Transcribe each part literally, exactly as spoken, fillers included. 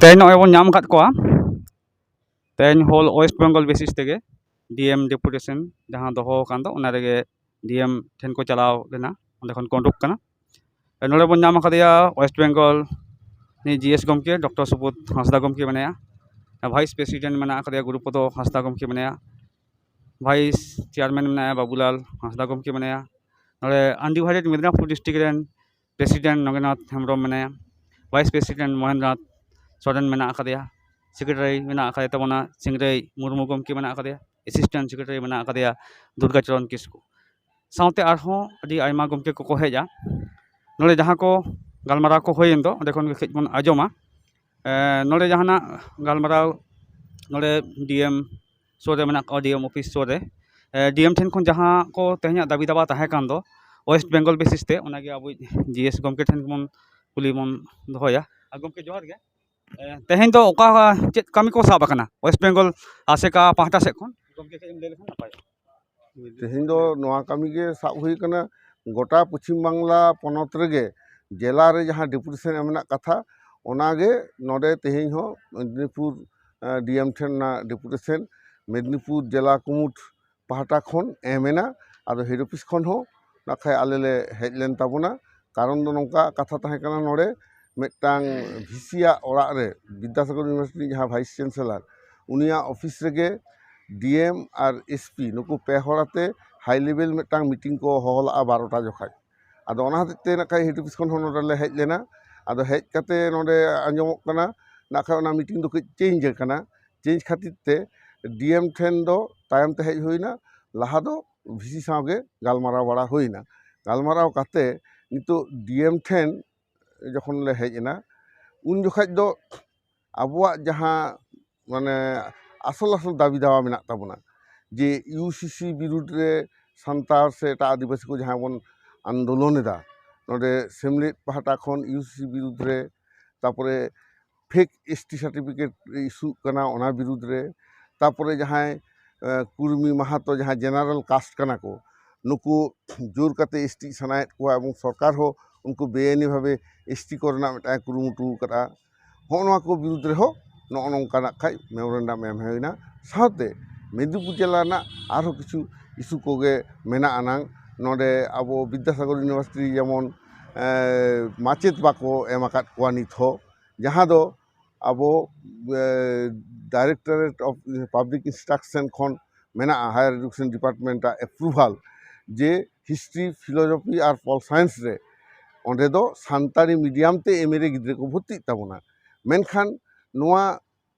ᱛᱮᱦᱮᱧ ᱱᱚᱜᱼᱚᱭ ᱵᱚᱱ ᱧᱟᱢ ᱟᱠᱟᱫ ᱠᱚᱣᱟ, ᱛᱮᱦᱮᱧ ᱦᱳᱞ ᱳᱭᱮᱥᱴ ᱵᱮᱝᱜᱚᱞ ᱵᱮᱥᱤᱥ ᱛᱮᱜᱮ ᱰᱤ ᱮᱢ ᱰᱮᱯᱩᱴᱮᱥᱚᱱ ᱡᱟᱦᱟᱸ ᱫᱚᱦᱚ ᱟᱠᱟᱱ ᱫᱚ, ᱚᱱᱟ ᱨᱮᱜᱮ ᱰᱤ ᱮᱢ ᱴᱷᱮᱱ ᱠᱚ ᱪᱟᱞᱟᱣ ᱞᱮᱱᱟ, ᱚᱸᱰᱮ ᱠᱷᱚᱱ ᱠᱚ ᱩᱰᱩᱠ ᱠᱟᱱᱟ᱾ ᱱᱚᱰᱮ ᱵᱚᱱ ᱧᱟᱢ ᱟᱠᱟᱫᱮᱭᱟ ᱳᱭᱮᱥᱴ ᱵᱮᱝᱜᱚᱞ ᱨᱤᱱᱤᱡ ᱡᱤ ᱮᱥ ᱜᱚᱢᱠᱮ ᱰᱚᱠᱴᱚᱨ ᱥᱩᱵᱳᱫᱷ ᱦᱟᱸᱥᱫᱟ ᱜᱚᱢᱠᱮ ᱢᱮᱱᱟᱭᱟ, ᱵᱷᱟᱭᱤᱥ ᱯᱨᱮᱥᱤᱰᱮᱱᱴ ᱢᱮᱱᱟᱜ ᱟᱠᱟᱫᱮᱭᱟ ᱜᱩᱨᱩᱯᱚᱫᱚ ᱦᱟᱸᱥᱫᱟ ᱜᱚᱢᱠᱮ ᱢᱮᱱᱟᱭᱟ, ᱵᱷᱟᱭᱤᱥ ᱪᱮᱭᱟᱨᱢᱮᱱ ᱢᱮᱱᱟᱭᱟ ᱵᱟᱵᱩᱞᱟᱞ ᱦᱟᱸᱥᱫᱟ ᱜᱚᱢᱠᱮ ᱢᱮᱱᱟᱭᱟ, ᱱᱚᱰᱮ ᱟᱱᱰᱤᱵᱷᱟᱭᱰᱮᱰ ᱢᱮᱫᱽᱱᱟᱯᱩᱨ ᱰᱤᱥᱴᱨᱤᱠᱴ ᱨᱮᱱ ᱯᱨᱮᱥᱤᱰᱮᱱᱴ ᱱᱚᱜᱮᱱᱟᱛᱷ ᱦᱮᱢᱵᱨᱚᱢ ᱢᱮᱱᱟᱭᱟ, ᱵᱷᱟᱭᱤᱥ ᱯᱨᱮᱥᱤᱰᱮᱱᱴ ᱢᱚᱦᱮᱱᱫᱨᱚᱱᱟᱛᱷ ᱥᱚᱨᱮᱱ ᱢᱮᱱᱟᱜ ᱟᱠᱟᱫᱮᱭᱟ, ᱥᱮᱠᱨᱮᱴᱟᱨᱤ ᱢᱮᱱᱟᱜ ᱟᱠᱟᱫᱮ ᱛᱟᱵᱚᱱᱟ ᱥᱤᱝᱨᱟᱹᱭ ᱢᱩᱨᱢᱩ ᱜᱚᱢᱠᱮ ᱢᱮᱱᱟᱜ ᱟᱠᱟᱫᱮᱭᱟ, ᱮᱥᱤᱥᱴᱮᱱᱴ ᱥᱮᱠᱨᱮᱴᱟᱨᱤ ᱢᱮᱱᱟᱜ ᱟᱠᱟᱫᱮᱭᱟ ᱫᱩᱨᱜᱟᱪᱚᱨᱚᱱ ᱠᱤᱥᱠᱩ, ᱥᱟᱶᱛᱮ ᱟᱨᱦᱚᱸ ᱟᱹᱰᱤ ᱟᱭᱢᱟ ᱜᱚᱢᱠᱮ ᱠᱚᱠᱚ ᱦᱮᱡᱼᱟ᱾ ᱱᱚᱰᱮ ᱡᱟᱦᱟᱸ ᱠᱚ ᱜᱟᱞᱢᱟᱨᱟᱣ ᱠᱚ ᱦᱩᱭᱮᱱ ᱫᱚ, ᱚᱸᱰᱮ ᱠᱷᱚᱱ ᱜᱮ ᱠᱟᱹᱡ ᱵᱚᱱ ᱟᱸᱡᱚᱢᱟ᱾ ᱮᱸ, ᱱᱚᱰᱮ ᱡᱟᱦᱟᱱᱟᱜ ᱜᱟᱞᱢᱟᱨᱟᱣ ᱱᱚᱰᱮ ᱰᱤ ᱮᱢ ᱥᱩᱨ ᱨᱮ ᱢᱮᱱᱟᱜ ᱠᱚᱣᱟ, ᱰᱤ ᱮᱢ ᱚᱯᱷᱤᱥ ᱥᱩᱨ ᱨᱮ, ᱮᱸ, ᱰᱤ ᱮᱢ ᱴᱷᱮᱱ ᱠᱷᱚᱱ ᱡᱟᱦᱟᱸ ᱠᱚ ᱛᱮᱦᱮᱧᱟᱜ ᱫᱟᱹᱵᱤ ᱫᱟᱵᱟ ᱛᱟᱦᱮᱸ ᱠᱟᱱ ᱫᱚ ᱳᱭᱮᱥᱴ ᱵᱮᱝᱜᱚᱞ ᱵᱮᱥᱤᱥ ᱛᱮ, ᱚᱱᱟᱜᱮ ᱟᱵᱚ ᱡᱤ ᱮᱥ ᱜᱚᱢᱠᱮ ᱴᱷᱮᱱ ᱵᱚᱱ ᱠᱩᱞᱤ ᱵᱚᱱ ᱫᱚᱦᱚᱭᱟ᱾ ᱟᱨ ᱜᱚᱢᱠᱮ, ᱡᱚᱦᱟᱨ ᱜᱮ᱾ ᱮᱸ, ᱛᱮᱦᱮᱧ ᱫᱚ ᱚᱠᱟ, ᱪᱮᱫ ᱠᱟᱹᱢᱤ ᱠᱚ ᱥᱟᱵ ᱟᱠᱟᱱᱟ ᱳᱭᱮᱥᱴ ᱵᱮᱝᱜᱚᱞ ᱟᱥᱮᱠᱟ ᱯᱟᱦᱴᱟ ᱥᱮᱫ ᱠᱷᱚᱱ? ᱜᱚᱢᱠᱮ, ᱠᱟᱹᱡ ᱮᱢ ᱞᱟᱹᱭ ᱞᱮᱠᱷᱟᱱ ᱱᱟᱯᱟᱭᱚᱜᱼᱟ᱾ ᱛᱮᱦᱮᱧ ᱫᱚ ᱱᱚᱣᱟ ᱠᱟᱹᱢᱤ ᱜᱮ ᱥᱟᱵ ᱦᱩᱭ ᱟᱠᱟᱱᱟ᱾ ᱜᱚᱴᱟ ᱯᱚᱪᱷᱤᱢ ᱵᱟᱝᱞᱟ ᱯᱚᱱᱚᱛ ᱨᱮᱜᱮ ᱡᱮᱞᱟ ᱨᱮ ᱡᱟᱦᱟᱸ ᱰᱮᱯᱩᱴᱮᱥᱚᱱ ᱮᱢ ᱨᱮᱱᱟᱜ ᱠᱟᱛᱷᱟ, ᱚᱱᱟᱜᱮ ᱱᱚᱰᱮ ᱛᱮᱦᱮᱧ ᱦᱚᱸ ᱢᱮᱫᱽᱱᱤᱯᱩᱨ, ᱮᱸ, ᱰᱤ ᱮᱢ ᱴᱷᱮᱱ ᱚᱱᱟ ᱰᱮᱯᱩᱴᱮᱥᱚᱱ, ᱢᱮᱫᱽᱱᱤᱯᱩᱨ ᱡᱮᱞᱟ ᱠᱩᱢᱩᱴ ᱯᱟᱦᱴᱟ ᱠᱷᱚᱱ ᱮᱢ ᱮᱱᱟ᱾ ᱟᱫᱚ ᱦᱮᱰ ᱚᱯᱷᱤᱥ ᱠᱷᱚᱱ ᱦᱚᱸ ᱱᱟᱜ ᱠᱷᱟᱡ ᱟᱞᱮ ᱞᱮ ᱦᱮᱡ ᱞᱮᱱ ᱛᱟᱵᱚᱱᱟ᱾ ᱠᱟᱨᱚᱱ ᱫᱚ ᱱᱚᱝᱠᱟ ᱠᱟᱛᱷᱟ ᱛᱟᱦᱮᱸ ᱠᱟᱱᱟ, ᱱᱚᱰᱮ ᱢᱤᱫᱴᱟᱝ ᱵᱷᱤᱥᱤᱭᱟᱜ ᱚᱲᱟᱜ ᱨᱮ, ᱵᱤᱫᱽᱫᱟᱥᱟᱜᱚᱨ ᱤᱭᱩᱱᱤᱵᱷᱟᱨᱥᱤᱴᱤ ᱡᱟᱦᱟᱸ ᱵᱷᱟᱭᱤᱥ ᱪᱟᱱᱥᱮᱞᱟᱨ, ᱩᱱᱤᱭᱟᱜ ᱚᱯᱷᱤᱥ ᱨᱮᱜᱮ ᱰᱤ ᱮᱢ ᱟᱨ ᱮᱥ ᱯᱤ ᱱᱩᱠᱩ ᱯᱮ ᱦᱚᱲ ᱟᱛᱮ ᱦᱟᱭ ᱞᱮᱵᱮᱞ ᱢᱤᱫᱴᱟᱝ ᱢᱤᱴᱤᱝ ᱠᱚ ᱦᱚᱦᱚ ᱞᱟᱜᱼᱟ ᱵᱟᱨᱚᱴᱟ ᱡᱚᱠᱷᱟᱡ᱾ ᱟᱫᱚ ᱚᱱᱟ ᱦᱚᱛᱮᱡ ᱛᱮ ᱱᱟᱜ ᱠᱷᱟᱡ ᱦᱮᱰ ᱚᱯᱷᱤᱥ ᱠᱷᱚᱱ ᱦᱚᱸ ᱱᱚᱰᱮ ᱞᱮ ᱦᱮᱡ ᱞᱮᱱᱟ᱾ ᱟᱫᱚ ᱦᱮᱡ ᱠᱟᱛᱮ ᱱᱚᱰᱮ ᱟᱸᱡᱚᱢᱚᱜ ᱠᱟᱱᱟ ᱱᱟᱜ ᱠᱷᱟᱡ ᱚᱱᱟ ᱢᱤᱴᱤᱝ ᱫᱚ ᱠᱟᱹᱡ ᱪᱮᱧᱡᱽ ᱟᱠᱟᱱᱟ᱾ ᱪᱮᱧᱡᱽ ᱠᱷᱟᱹᱛᱤᱨ ᱛᱮ ᱰᱤ ᱮᱢ ᱴᱷᱮᱱ ᱫᱚ ᱛᱟᱭᱚᱢ ᱛᱮ ᱦᱮᱡ ᱦᱩᱭᱱᱟ, ᱞᱟᱦᱟ ᱫᱚ ᱵᱷᱤᱥᱤ ᱥᱟᱶ ᱜᱮ ᱜᱟᱞᱢᱟᱨᱟᱣ ᱵᱟᱲᱟ ᱦᱩᱭᱱᱟ᱾ ᱜᱟᱞᱢᱟᱨᱟᱣ ᱠᱟᱛᱮ ᱱᱤᱛᱚᱜ ᱰᱤ ᱮᱢ ᱴᱷᱮᱱ ᱡᱚᱠᱷᱚᱱ ᱞᱮ ᱦᱮᱡ ᱮᱱᱟ, ᱩᱱ ᱡᱚᱠᱷᱟᱡ ᱫᱚ ᱟᱵᱚᱣᱟᱜ ᱡᱟᱦᱟᱸ, ᱢᱟᱱᱮ, ᱟᱥᱚᱞ ᱟᱥᱚᱞ ᱫᱟᱹᱵᱤ ᱫᱟᱣᱟ ᱢᱮᱱᱟᱜ ᱛᱟᱵᱚᱱᱟ, ᱡᱮ ᱤᱭᱩ ᱥᱤ ᱥᱤ ᱵᱤᱨᱩᱫᱽ ᱨᱮ ᱥᱟᱱᱛᱟᱲ ᱥᱮ ᱮᱴᱟᱜ ᱟᱹᱫᱤᱵᱟᱹᱥᱤ ᱠᱚ ᱡᱟᱦᱟᱸ ᱵᱚᱱ ᱟᱱᱫᱳᱞᱚᱱ ᱮᱫᱟ, ᱱᱚᱰᱮ ᱥᱮᱢᱞᱮᱫ ᱯᱟᱦᱴᱟ ᱠᱷᱚᱱ ᱤᱭᱩ ᱥᱤ ᱥᱤ ᱵᱤᱨᱩᱫᱽ ᱨᱮ, ᱛᱟᱯᱚᱨᱮ ᱯᱷᱮᱠ ᱮᱥ ᱴᱤ ᱥᱟᱨᱴᱤᱯᱷᱤᱠᱮᱴ ᱤᱥᱩᱜ ᱠᱟᱱᱟ, ᱚᱱᱟ ᱵᱤᱨᱩᱫᱽ ᱨᱮ, ᱛᱟᱯᱚᱨᱮ ᱡᱟᱦᱟᱸᱭ, ᱮ, ᱠᱩᱨᱢᱤ ᱢᱟᱦᱟᱛᱚ ᱡᱟᱦᱟᱸ ᱡᱮᱱᱟᱨᱮᱞ ᱠᱟᱥᱴ ᱠᱟᱱᱟ ᱠᱚ, ᱱᱩᱠᱩ ᱡᱳᱨ ᱠᱟᱛᱮ ᱮᱥ ᱴᱤ ᱥᱟᱱᱟᱭᱮᱫ ᱠᱚᱣᱟ ᱮᱵᱚᱝ ᱥᱚᱨᱠᱟᱨ ᱦᱚᱸ ᱩᱱᱠᱩ ᱵᱮᱟᱭᱤᱱᱤ ᱵᱷᱟᱵᱮ ᱮᱥ ᱴᱤ ᱠᱚᱨᱮᱱᱟᱜ ᱢᱤᱫᱴᱟᱝ ᱠᱩᱨᱩᱢᱩᱴᱩ ᱟᱠᱟᱫᱼᱟ᱾ ᱦᱚᱸᱜᱼᱚ ᱱᱚᱣᱟ ᱠᱚ ᱵᱤᱨᱩᱫᱽ ᱨᱮᱦᱚᱸ ᱱᱚᱜᱼᱚ ᱱᱚᱝᱠᱟᱱᱟᱜ ᱠᱷᱟᱡ ᱢᱮᱢᱳᱨᱮᱱᱰᱟᱢ ᱮᱢ ᱦᱩᱭᱱᱟ᱾ ᱥᱟᱶᱛᱮ ᱢᱮᱫᱽᱱᱤᱯᱩᱨ ᱡᱮᱞᱟ ᱨᱮᱱᱟᱜ ᱟᱨᱦᱚᱸ ᱠᱤᱪᱷᱩ ᱤᱥᱩ ᱠᱚᱜᱮ ᱢᱮᱱᱟᱜ ᱟᱱᱟᱝ᱾ ᱱᱚᱰᱮ ᱟᱵᱚ ᱵᱤᱫᱽᱫᱟᱥᱟᱜᱚᱨ ᱤᱭᱩᱱᱤᱵᱷᱟᱨᱥᱤᱴᱤ ᱡᱮᱢᱚᱱ ᱮ, ᱢᱟᱪᱮᱫ ᱵᱟᱠᱚ ᱮᱢ ᱟᱠᱟᱫ ᱠᱚᱣᱟ ᱱᱤᱛ ᱦᱚᱸ, ᱡᱟᱦᱟᱸ ᱫᱚ ᱟᱵᱚ ᱮ, Directorate of Public Instruction ᱠᱷᱚᱱ ᱢᱮᱱᱟᱜᱼᱟ, ᱦᱟᱭᱟᱨ ᱮᱰᱩᱠᱮᱥᱚᱱ ᱰᱤᱯᱟᱨᱴᱢᱮᱱᱴᱟᱜ ᱮᱯᱨᱩᱵᱷᱟᱞ, ᱡᱮ ᱦᱤᱥᱴᱨᱤ, ᱯᱷᱤᱞᱳᱡᱚᱯᱷᱤ ᱟᱨ ᱯᱚᱞ ᱥᱟᱭᱮᱱᱥ ᱨᱮ ᱚᱸᱰᱮ ᱫᱚ ᱥᱟᱱᱛᱟᱲᱤ ᱢᱤᱰᱤᱭᱟᱢ ᱛᱮ ᱮᱢ ᱮ ᱨᱮ ᱜᱤᱫᱽᱨᱟᱹ ᱠᱚ ᱵᱷᱚᱨᱛᱤᱜ ᱛᱟᱵᱚᱱᱟ᱾ ᱢᱮᱱᱠᱷᱟᱱ ᱱᱚᱣᱟ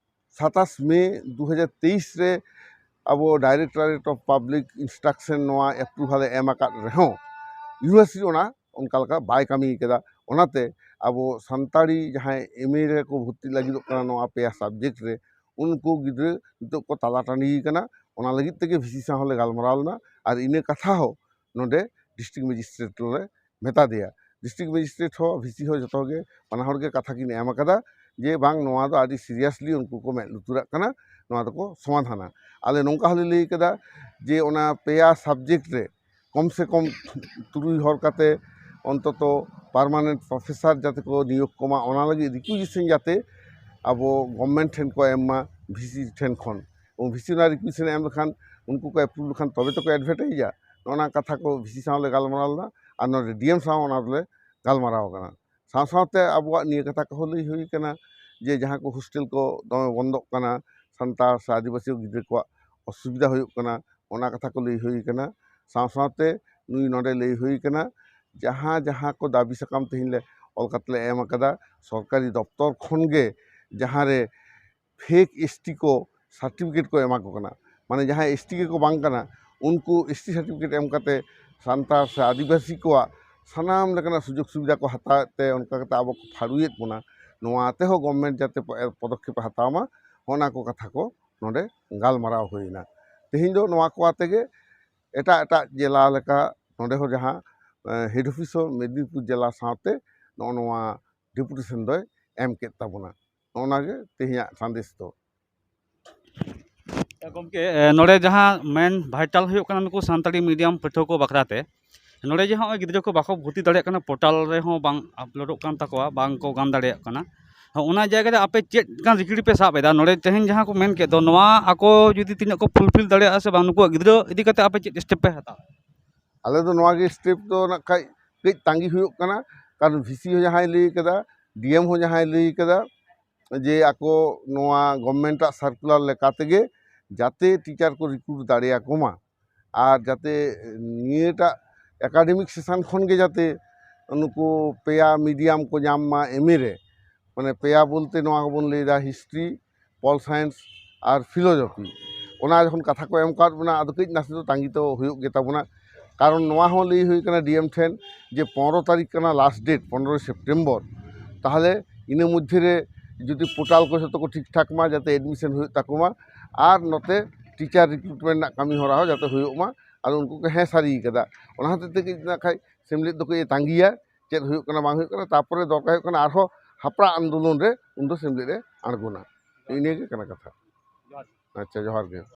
ᱥᱟᱛᱟᱥ ᱢᱮ ᱫᱩ ᱦᱟᱡᱟᱨ ᱛᱮᱭᱤᱥ ᱨᱮ ᱟᱵᱚ Directorate of Public Instruction ᱱᱚᱣᱟ ᱮᱯᱨᱩᱵᱷᱟᱞ ᱮ ᱮᱢ ᱟᱠᱟᱫ ᱨᱮᱦᱚᱸ ᱤᱭᱩᱱᱤᱵᱷᱟᱨᱥᱤᱴᱤ ᱚᱱᱟ ᱚᱱᱠᱟ ᱞᱮᱠᱟ ᱵᱟᱭ ᱠᱟᱹᱢᱤ ᱠᱟᱫᱟ᱾ ᱚᱱᱟᱛᱮ ᱟᱵᱚ ᱥᱟᱱᱛᱟᱲᱤ ᱡᱟᱦᱟᱸᱭ ᱮᱢ ᱮ ᱨᱮᱠᱚ ᱵᱷᱚᱨᱛᱤ ᱞᱟᱹᱜᱤᱫᱚᱜ ᱠᱟᱱᱟ ᱱᱚᱣᱟ ᱯᱮᱭᱟ ᱥᱟᱵᱡᱮᱠᱴ ᱨᱮ, ᱩᱱᱠᱩ ᱜᱤᱫᱽᱨᱟᱹ ᱱᱤᱛᱚᱜ ᱠᱚ ᱛᱟᱞᱟ ᱴᱟᱺᱰᱤ ᱠᱟᱱᱟ᱾ ᱚᱱᱟ ᱞᱟᱹᱜᱤᱫ ᱛᱮᱜᱮ ᱵᱷᱤᱥᱤ ᱥᱟᱶ ᱦᱚᱸᱞᱮ ᱜᱟᱞᱢᱟᱨᱟᱣ ᱞᱮᱱᱟ ᱟᱨ ᱤᱱᱟᱹ ᱠᱟᱛᱷᱟ ᱦᱚᱸ ᱱᱚᱰᱮ ᱰᱤᱥᱴᱨᱤᱠᱴ ᱢᱮᱡᱤᱥᱴᱨᱮᱴ ᱞᱮ ᱢᱮᱛᱟ ᱫᱮᱭᱟ᱾ ᱰᱤᱥᱴᱨᱤᱠᱴ ᱢᱮᱡᱤᱥᱴᱨᱮᱴ ᱦᱚᱸ, ᱵᱷᱤᱥᱤ ᱦᱚᱸ ᱡᱚᱛᱚ ᱜᱮ ᱵᱟᱱᱟ ᱦᱚᱲ ᱜᱮ ᱠᱟᱛᱷᱟ ᱠᱤᱱ ᱮᱢ ᱟᱠᱟᱫᱟ ᱡᱮ ᱵᱟᱝ, ᱱᱚᱣᱟ ᱫᱚ ᱟᱹᱰᱤ ᱥᱤᱨᱤᱭᱟᱥᱞᱤ ᱩᱱᱠᱩ ᱠᱚ ᱢᱮᱫ ᱞᱩᱛᱩᱨᱟᱜ ᱠᱟᱱᱟ, ᱱᱚᱣᱟ ᱫᱚᱠᱚ ᱥᱚᱢᱟᱫᱷᱟᱱᱟ᱾ ᱟᱞᱮ ᱱᱚᱝᱠᱟ ᱦᱚᱸᱞᱮ ᱞᱟᱹᱭ ᱠᱟᱫᱟ ᱡᱮ ᱚᱱᱟ ᱯᱮᱭᱟ ᱥᱟᱵᱡᱮᱠᱴ ᱨᱮ ᱠᱚᱢ ᱥᱮ ᱠᱚᱢ ᱛᱩᱨᱩᱭ ᱦᱚᱲ ᱠᱟᱛᱮ ᱚᱱᱛᱚᱛᱚ ᱯᱟᱨᱢᱟᱱᱮᱱᱴ ᱯᱨᱚᱯᱷᱮᱥᱟᱨ ᱡᱟᱛᱮ ᱠᱚ ᱱᱤᱭᱳᱜᱽ ᱠᱚᱢᱟ, ᱚᱱᱟ ᱞᱟᱹᱜᱤᱫ ᱨᱤᱠᱩᱭᱤᱡᱮᱥᱚᱱ ᱡᱟᱛᱮ ᱟᱵᱚ ᱜᱚᱵᱷᱢᱮᱱᱴ ᱴᱷᱮᱱ ᱠᱚ ᱮᱢ ᱢᱟ ᱵᱷᱤᱥᱤ ᱴᱷᱮᱱ ᱠᱷᱚᱱ᱾ ᱮᱵᱚᱝ ᱵᱷᱤᱥᱤ ᱚᱱᱟ ᱨᱤᱠᱩᱭᱮᱥᱚᱱ ᱮᱢ ᱞᱮᱠᱷᱟᱱ, ᱩᱱᱠᱩ ᱠᱚ ᱮᱯᱨᱩᱵᱷ ᱞᱮᱠᱷᱟᱱ ᱛᱚᱵᱮ ᱛᱚᱠᱚ ᱮᱰᱵᱷᱮᱴᱟᱭᱤᱡᱟ᱾ ᱱᱚᱜᱼᱚ ᱱᱟ ᱠᱟᱛᱷᱟ ᱠᱚ ᱵᱷᱤᱥᱤ ᱥᱟᱶ ᱞᱮ ᱜᱟᱞᱢᱟᱨᱟᱣ ᱞᱮᱫᱟ ᱟᱨ ᱱᱚᱰᱮ ᱰᱤ ᱮᱢ ᱥᱟᱶ ᱚᱱᱟ ᱫᱚᱞᱮ ᱜᱟᱞᱢᱟᱨᱟᱣ ᱠᱟᱱᱟ᱾ ᱥᱟᱶ ᱥᱟᱶᱛᱮ ᱟᱵᱚᱣᱟᱜ ᱱᱤᱭᱟᱹ ᱠᱟᱛᱷᱟ ᱠᱚᱦᱚᱸ ᱞᱟᱹᱭ ᱦᱩᱭ ᱠᱟᱱᱟ ᱡᱮ ᱡᱟᱦᱟᱸ ᱠᱚ ᱦᱳᱥᱴᱮᱞ ᱠᱚ ᱫᱚᱢᱮ ᱵᱚᱱᱫᱚᱜ ᱠᱟᱱᱟ, ᱥᱟᱱᱛᱟᱲ ᱥᱮ ᱟᱹᱫᱤᱵᱟᱹᱥᱤ ᱜᱤᱫᱽᱨᱟᱹ ᱠᱚᱣᱟᱜ ᱚᱥᱩᱵᱤᱫᱷᱟ ᱦᱩᱭᱩᱜ ᱠᱟᱱᱟ, ᱚᱱᱟ ᱠᱟᱛᱷᱟ ᱠᱚ ᱞᱟᱹᱭ ᱦᱩᱭ ᱠᱟᱱᱟ᱾ ᱥᱟᱶ ᱥᱟᱶᱛᱮ ᱱᱩᱭ ᱱᱚᱰᱮ ᱞᱟᱹᱭ ᱦᱩᱭ ᱠᱟᱱᱟ, ᱡᱟᱦᱟᱸ ᱡᱟᱦᱟᱸ ᱠᱚ ᱫᱟᱹᱵᱤ ᱥᱟᱠᱟᱢ ᱛᱮᱦᱮᱧ ᱞᱮ ᱚᱞ ᱠᱟᱛᱮ ᱞᱮ ᱮᱢ ᱟᱠᱟᱫᱟ, ᱥᱚᱨᱠᱟᱨᱤ ᱫᱚᱯᱛᱚᱨ ᱠᱷᱚᱱ ᱜᱮ ᱡᱟᱦᱟᱸ ᱨᱮ ᱯᱷᱮᱠ ᱮᱥ ᱴᱤ ᱠᱚ ᱥᱟᱨᱴᱤᱯᱷᱤᱠᱮᱴ ᱠᱚ ᱮᱢᱟ ᱠᱚ ᱠᱟᱱᱟ᱾ ᱢᱟᱱᱮ ᱡᱟᱦᱟᱸᱭ ᱮᱥ ᱴᱤ ᱜᱮᱠᱚ ᱵᱟᱝ ᱠᱟᱱᱟ, ᱩᱱᱠᱩ ᱮᱥ ᱴᱤ ᱥᱟᱨᱴᱤᱯᱷᱤᱠᱮᱴ ᱮᱢ ᱠᱟᱛᱮ ᱥᱟᱱᱛᱟᱲ ᱥᱮ ᱟᱹᱫᱤᱵᱟᱹᱥᱤ ᱠᱚᱣᱟᱜ ᱥᱟᱱᱟᱢ ᱞᱮᱠᱟᱱᱟᱜ ᱥᱩᱡᱳᱜᱽ ᱥᱩᱵᱤᱫᱷᱟ ᱠᱚ ᱦᱟᱛᱟᱣᱮᱫ ᱛᱮ ᱚᱱᱠᱟ ᱠᱟᱛᱮ ᱟᱵᱚ ᱠᱚ ᱯᱷᱟᱹᱲᱩᱭᱮᱫ ᱵᱚᱱᱟ᱾ ᱱᱚᱣᱟ ᱛᱮᱦᱚᱸ ᱜᱚᱵᱷᱢᱮᱱᱴ ᱡᱟᱛᱮ ᱯᱚ-, ᱯᱚᱫᱚᱠᱷᱮᱯ ᱮ ᱦᱟᱛᱟᱣ ᱢᱟ, ᱚᱱᱟ ᱠᱚ ᱠᱟᱛᱷᱟ ᱠᱚ ᱱᱚᱰᱮ ᱜᱟᱞᱢᱟᱨᱟᱣ ᱦᱩᱭᱱᱟ᱾ ᱛᱮᱦᱮᱧ ᱫᱚ ᱱᱚᱣᱟ ᱠᱚ ᱟᱛᱮ ᱜᱮ ᱮᱴᱟᱜ ᱮᱴᱟᱜ ᱡᱮᱞᱟ ᱞᱮᱠᱟ ᱱᱚᱰᱮ ᱦᱚᱸ ᱡᱟᱦᱟᱸ, ᱮ, ᱦᱮᱰ ᱚᱯᱷᱤᱥ ᱦᱚᱸ ᱢᱮᱫᱽᱱᱤᱯᱩᱨ ᱡᱮᱞᱟ ᱥᱟᱶᱛᱮ ᱱᱚᱜᱼᱚ ᱱᱚᱣᱟ ᱰᱮᱯᱩᱴᱮᱥᱚᱱ ᱫᱚᱭ ᱮᱢ ᱠᱮᱫ ᱛᱟᱵᱚᱱᱟ᱾ ᱱᱚᱜᱼᱚ ᱱᱟ ᱜᱮ ᱛᱮᱦᱮᱧᱟᱜ ᱥᱟᱸᱫᱮᱥ ᱫᱚ᱾ ᱜᱚᱢᱠᱮ, ᱮ, ᱱᱚᱰᱮ ᱡᱟᱦᱟᱸ ᱢᱮᱱ ᱵᱷᱟᱭᱴᱟᱞ ᱦᱩᱭᱩᱜ ᱠᱟᱱᱟ ᱱᱩᱠᱩ ᱥᱟᱱᱛᱟᱲᱤ ᱢᱤᱰᱤᱭᱟᱢ ᱯᱟᱹᱴᱷᱩᱣᱟᱹ ᱠᱚ ᱵᱟᱠᱷᱨᱟ ᱛᱮ, ᱱᱚᱰᱮ ᱡᱮ ᱦᱚᱸᱜᱼᱚᱭ ᱜᱤᱫᱽᱨᱟᱹ ᱠᱚ ᱵᱟᱠᱚ ᱵᱷᱚᱨᱛᱤ ᱫᱟᱲᱮᱭᱟᱜ ᱠᱟᱱᱟ, ᱯᱳᱨᱴᱟᱞ ᱨᱮᱦᱚᱸ ᱵᱟᱝ ᱟᱯᱞᱳᱰᱚᱜ ᱠᱟᱱ ᱛᱟᱠᱚᱣᱟ, ᱵᱟᱝ ᱠᱚ ᱜᱟᱱ ᱫᱟᱲᱮᱭᱟᱜ ᱠᱟᱱᱟ, ᱦᱚᱸ, ᱚᱱᱟ ᱡᱟᱭᱜᱟ ᱨᱮ ᱟᱯᱮ ᱪᱮᱫ ᱞᱮᱠᱟᱱ ᱨᱤᱠᱤᱲ ᱯᱮ ᱥᱟᱵ ᱮᱫᱟ? ᱱᱚᱰᱮ ᱛᱮᱦᱮᱧ ᱡᱟᱦᱟᱸ ᱠᱚ ᱢᱮᱱ ᱠᱮᱫ ᱫᱚ, ᱱᱚᱣᱟ ᱟᱠᱚ ᱡᱩᱫᱤ ᱛᱤᱱᱟᱹᱜ ᱠᱚ ᱯᱷᱩᱞᱯᱷᱤᱞ ᱫᱟᱲᱮᱭᱟᱜᱼᱟ ᱥᱮ ᱵᱟᱝ, ᱱᱩᱠᱩᱣᱟᱜ ᱜᱤᱫᱽᱨᱟᱹ ᱤᱫᱤ ᱠᱟᱛᱮ ᱟᱯᱮ ᱪᱮᱫ ᱥᱴᱮᱯ ᱯᱮ ᱦᱟᱛᱟᱣᱟ? ᱟᱞᱮ ᱫᱚ ᱱᱚᱣᱟ ᱜᱮ ᱥᱴᱮᱯ ᱫᱚ ᱱᱟᱜ ᱠᱷᱟᱡ ᱠᱟᱹᱡ ᱛᱟᱺᱜᱤ ᱦᱩᱭᱩᱜ ᱠᱟᱱᱟ, ᱠᱟᱨᱚᱱ ᱵᱷᱤᱥᱤ ᱦᱚᱸ ᱡᱟᱦᱟᱸᱭ ᱞᱟᱹᱭ ᱠᱟᱫᱟ, ᱰᱤ ᱮᱢ ᱦᱚᱸ ᱡᱟᱦᱟᱸᱭ ᱞᱟᱹᱭ ᱠᱟᱫᱟ ᱡᱮ ᱟᱠᱚ ᱱᱚᱣᱟ ᱜᱚᱵᱷᱢᱮᱱᱴ ᱟᱜ ᱥᱟᱨᱠᱩᱞᱟᱨ ᱞᱮᱠᱟ ᱛᱮᱜᱮ ᱡᱟᱛᱮ ᱴᱤᱪᱟᱨ ᱠᱚ ᱨᱤᱠᱨᱩᱴ ᱫᱟᱲᱮᱭᱟᱠᱚ ᱢᱟ, ᱟᱨ ᱡᱟᱛᱮ ᱱᱤᱭᱟᱹᱴᱟᱜ ᱮᱠᱟᱰᱮᱢᱤᱠ ᱥᱮᱥᱚᱱ ᱠᱷᱚᱱ ᱜᱮ ᱡᱟᱛᱮ ᱱᱩᱠᱩ ᱯᱮᱭᱟ ᱢᱤᱰᱤᱭᱟᱢ ᱠᱚ ᱧᱟᱢ ᱢᱟ ᱮᱢ ᱮ ᱨᱮ, ᱢᱟᱱᱮ ᱯᱮᱭᱟ ᱵᱚᱞᱛᱮ ᱱᱚᱣᱟ ᱠᱚᱵᱚᱱ ᱞᱟᱹᱭᱫᱟ ᱦᱤᱥᱴᱨᱤ, ᱯᱚᱞ ᱥᱟᱭᱮᱱᱥ ᱟᱨ ᱯᱷᱤᱞᱳᱡᱚᱯᱷᱤ᱾ ᱚᱱᱟ ᱡᱚᱠᱷᱚᱱ ᱠᱟᱛᱷᱟ ᱠᱚ ᱮᱢ ᱠᱟᱣᱟᱫ ᱵᱚᱱᱟ, ᱟᱫᱚ ᱠᱟᱹᱡ ᱱᱟᱥᱮ ᱫᱚ ᱛᱟᱺᱜᱤ ᱛᱚ ᱦᱩᱭᱩᱜ ᱜᱮ ᱛᱟᱵᱚᱱᱟ, ᱠᱟᱨᱚᱱ ᱱᱚᱣᱟ ᱦᱚᱸ ᱞᱟᱹᱭ ᱦᱩᱭ ᱠᱟᱱᱟ ᱰᱤ ᱮᱢ ᱴᱷᱮᱱ ᱡᱮ ᱯᱚᱱᱨᱚ ᱛᱟᱹᱨᱤᱠᱷ ᱠᱟᱱᱟ ᱞᱟᱥᱴ ᱰᱮᱴ, ᱯᱚᱱᱨᱚᱭ ᱥᱮᱯᱴᱮᱢᱵᱚᱨ, ᱛᱟᱦᱚᱞᱮ ᱤᱱᱟᱹ ᱢᱚᱫᱽᱫᱷᱮ ᱨᱮ ᱡᱩᱫᱤ ᱯᱳᱨᱴᱟᱞ ᱠᱚ ᱡᱷᱚᱛᱚ ᱠᱚ ᱴᱷᱤᱠ ᱴᱷᱟᱠ ᱢᱟ, ᱡᱟᱛᱮ ᱮᱰᱢᱤᱥᱚᱱ ᱦᱩᱭᱩᱜ ᱛᱟᱠᱚ ᱢᱟ, ᱟᱨ ᱱᱚᱛᱮ ᱴᱤᱪᱟᱨ ᱨᱤᱠᱨᱩᱴᱢᱮᱱᱴ ᱨᱮᱱᱟᱜ ᱠᱟᱹᱢᱤ ᱦᱚᱨᱟ ᱦᱚᱸ ᱡᱟᱛᱮ ᱦᱩᱭᱩᱜ ᱢᱟ᱾ ᱟᱫᱚ ᱩᱱᱠᱩ ᱠᱚ ᱦᱮᱸ ᱥᱟᱹᱨᱤ ᱠᱟᱫᱟ, ᱚᱱᱟ ᱦᱚᱛᱮᱡ ᱛᱮ ᱠᱟᱹᱡ ᱱᱟᱜ ᱠᱷᱟᱡ ᱥᱮᱢᱞᱮᱫ ᱫᱚ ᱠᱟᱹᱡ ᱮ ᱛᱟᱺᱜᱤᱭᱟ, ᱪᱮᱫ ᱦᱩᱭᱩᱜ ᱠᱟᱱᱟ ᱵᱟᱝ ᱦᱩᱭᱩᱜ ᱠᱟᱱᱟ, ᱛᱟᱨᱯᱚᱨᱮ ᱫᱚᱨᱠᱟᱨ ᱦᱩᱭᱩᱜ ᱠᱟᱱᱟ ᱟᱨᱦᱚᱸ ᱦᱟᱯᱲᱟᱜ ᱟᱱᱫᱳᱞᱚᱱ ᱨᱮ ᱩᱱᱫᱚ ᱥᱮᱢᱞᱮᱫ ᱮ ᱟᱬᱜᱚᱱᱟ᱾ ᱤᱱᱟᱹᱜᱮ ᱠᱟᱱᱟ ᱠᱟᱛᱷᱟ᱾ ᱟᱪᱪᱷᱟ, ᱡᱚᱦᱟᱨ ᱜᱮ᱾